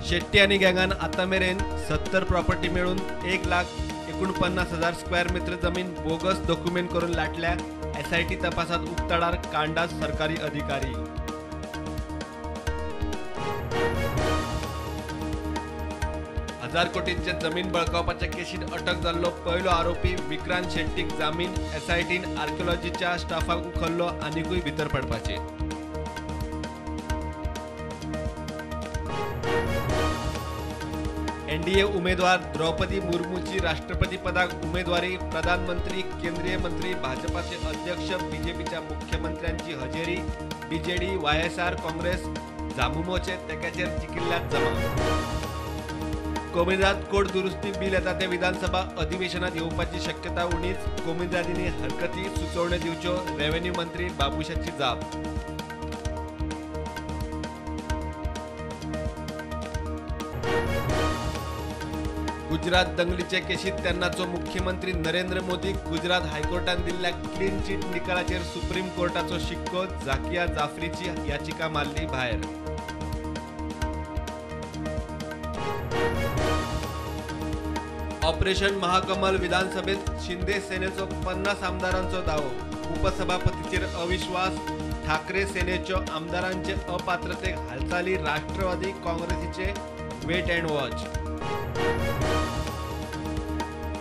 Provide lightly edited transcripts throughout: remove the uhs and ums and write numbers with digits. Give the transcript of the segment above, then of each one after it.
शेट्टी आनी गँगान आतां मेरेन 70 प्रॉपर्टी मेळून 1,49,000 स्क्वेअर मीटर जमीन बोगस डॉक्युमेंट करून लाटल्या. एसआयटी तपासात उक्ताडार कांडाज सरकारी अधिकारी. हजार कोटींचे जमीन बळकावपाच्या केशीत अटक जाल्लो पयलो आरोपी विक्रांत शेट्टीक जामीन. एसआयटीन आर्किओलॉजीच्या स्टाफाक उखल्लो आनिकूय भितर पडपाचे. एनडीए उमेदवार द्रौपदी मुर्मूची राष्ट्रपती पदाक उमेदवारी. प्रधानमंत्री, केंद्रीय मंत्री, भाजपाचे अध्यक्ष, बीजेपीच्या मुख्यमंत्र्यांची हजेरी. बीजेडी, वायएसआर काँग्रेस, झामुमोचे तेक्याचेर जिखिल्ल्यात जमा. कोमुनिदाद कोड दुरुस्ती बिल येता ते विधानसभा अधिवेशनात येवपाची शक्यता उणीच. कोमुनिदादींनी हरकती सुचोवण्यो दिवच्यो. रेव्हेन्यू मंत्री बाबूशाची जाप. गुजरात दंगलीचे केशीत तेन्नाचो मुख्यमंत्री नरेंद्र मोदी गुजरात हायकोर्टान दिल्ल्या क्लीन चिट निकालाचेर सुप्रीम कोर्टाचो शिक्को. झाकिया जाफरीची याचिका मारली भायर. ऑपरेशन महाकमल विधानसभेत शिंदे सेनेचो 50 आमदारांचो दावो. उपसभापतीचेर अविश्वास. ठाकरे सेनेच्यो आमदारांचे अपात्रतेक हालचाली. राष्ट्रवादी काँग्रेसीचे वेट अँड वॉच.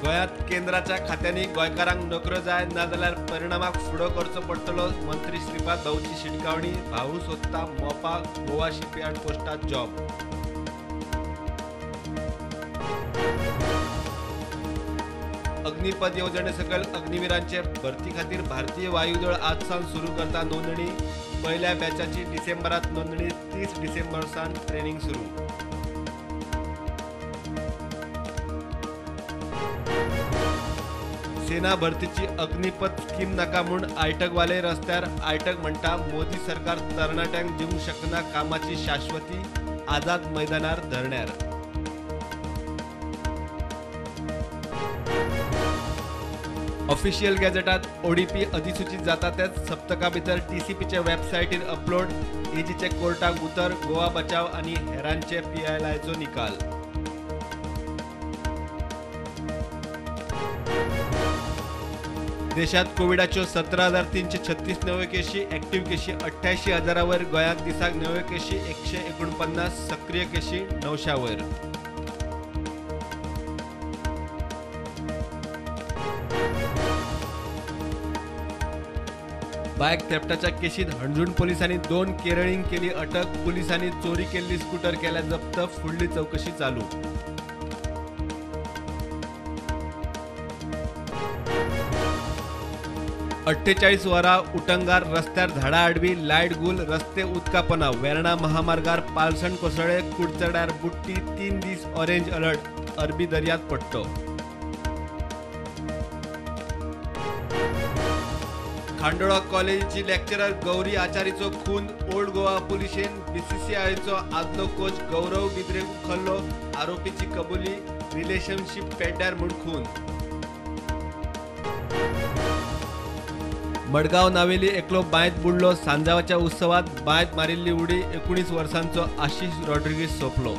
गोंयांत केंद्राच्या खात्यांनी गोंयकारांक नोकऱ्यो जाय, नाजाल्यार परिणामाक फुडो करचो पडटलो. मंत्री श्रीपाद भाऊची शिटकावणी. भाऊ सोदता मोपा गोवा शिपयार्ड पोस्टात जॉब. अग्निपथ येवजणे सकयल अग्निवीरांचे भरती खातीर भारतीय वायुदळ आज सावन सुरू करता नोंदणी. पयल्या बॅचाची डिसेंबरात नोंदणी. 30 डिसेंबर सावन ट्रेनिंग सुरू. सेना भरतीची अग्निपथ स्कीम नाका म्हूण आयटकवाले रस्त्यार. आयटक म्हणटा मोदी सरकार तरणाट्यांक दिवंक शकना कामाची शाश्वती. आझाद मैदानार धरण्यार. ऑफिशियल गॅझेटात ओडीपी अधिसूचित जाता तेच सप्तका भितर टीसीपीचे वेबसायटीर अपलोड. एजीचे कोर्टाक उतर. गोवा बचाव आनी हेरांचे पीआयएलआयचो निकाल. देशात कोविडाच्यो 17,336 नव्यो केशी. ऍक्टिव्ह केशी 88,000 वयर. गोंयांत दिसाक नव्यो केशी 149, सक्रीय केशी 900 वयर. बायक थेफ्टाच्या केशीत हणजूण पोलिसांनी 2 केरळींक केली अटक. पोलिसांनी चोरी केल्ली स्कूटर केल्या जप्त. फुडली चवकशी चालू. अठ्ठेचाळीस वरां उटंगार रस्त्यार झाडां आडवी, लायट गुल, रस्ते उदकापना. वेर्णा महामार्गार पालसण कोसळ्ळे, कुडचड्यार बुडटी. 3 दीस ऑरेंज अलर्ट. अरबी दर्यात पडटो. खांडोळा कॉलेजीची लेक्चरर गौरी आचारीचो खून. ओल्ड गोवा पुलिशेन बीसीसीआयचो आदलो कोच गौरव बिद्रे उखल्लो. आरोपीची कबुली. रिलेशनशीप पेड्ड्यार म्हूण खून. मडगांव नावेली एकलो बांयत बुडलो. सांजावाच्या उत्सवात बांयत मारिल्ली उडी. 19 वर्सांचो आशिष रॉड्रिगीस सोंपलो.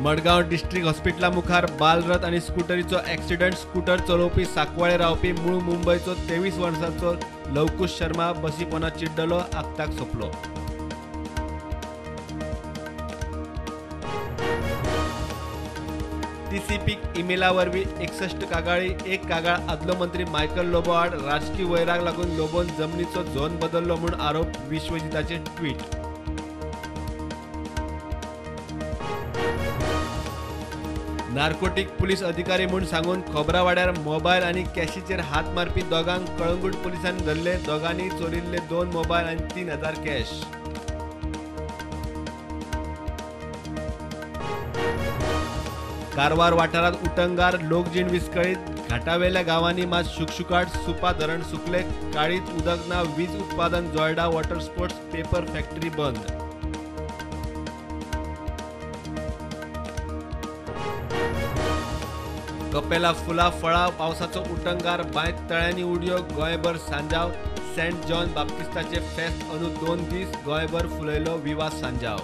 मडगांव डिस्ट्रिक्ट हॉस्पिटला मुखार बालरथ आनी स्कुटरीचो ऍक्सिडंट. स्कूटर चलोवपी सांकवाळे रावपी मूळ मुंबयचो 23 वर्सांचो लवकुश शर्मा बसी पोंदा चिड्डलो. आक्ताक सोंपलो. टीसीपीक इमेला वरवीं 61 कागाळी. 1 कागाळ आदलो मंत्री मायकल लोबो आड. राजकी वैराक लागून लोबोन जमनीचो झोन बदल्लो म्हूण आरोप. विश्वजिताचे ट्वीट. नार्कोटीक पुलीस अधिकारी म्हूण सांगून खोबरावाड्यार मोबायल आनी कॅशीचेर हात मारपी दोगांक कळंगूट पुलिसांनी धरले. दोगांनी चोरिल्ले 2 मोबायल आनी 3,000 कॅश. कारवार वाठारात उटंगार, लोकजीण विस्कळीत. घाटावेल्या गांवांनी मात शुकशुकाट. सुपा धरण सुकले, काळीत उदक ना. वीज उत्पादन Joida water sports paper factory बंद. कपेला फुलां फळां पावसाचो उटंगार, बांयत तळ्यांनी उडयो, गोंयभर सांजाव। सेंट जॉन बाप्तिस्ताचे फेस्त अंदू 2 दीस, गोंयभर फुलयलो विवा सांजाव।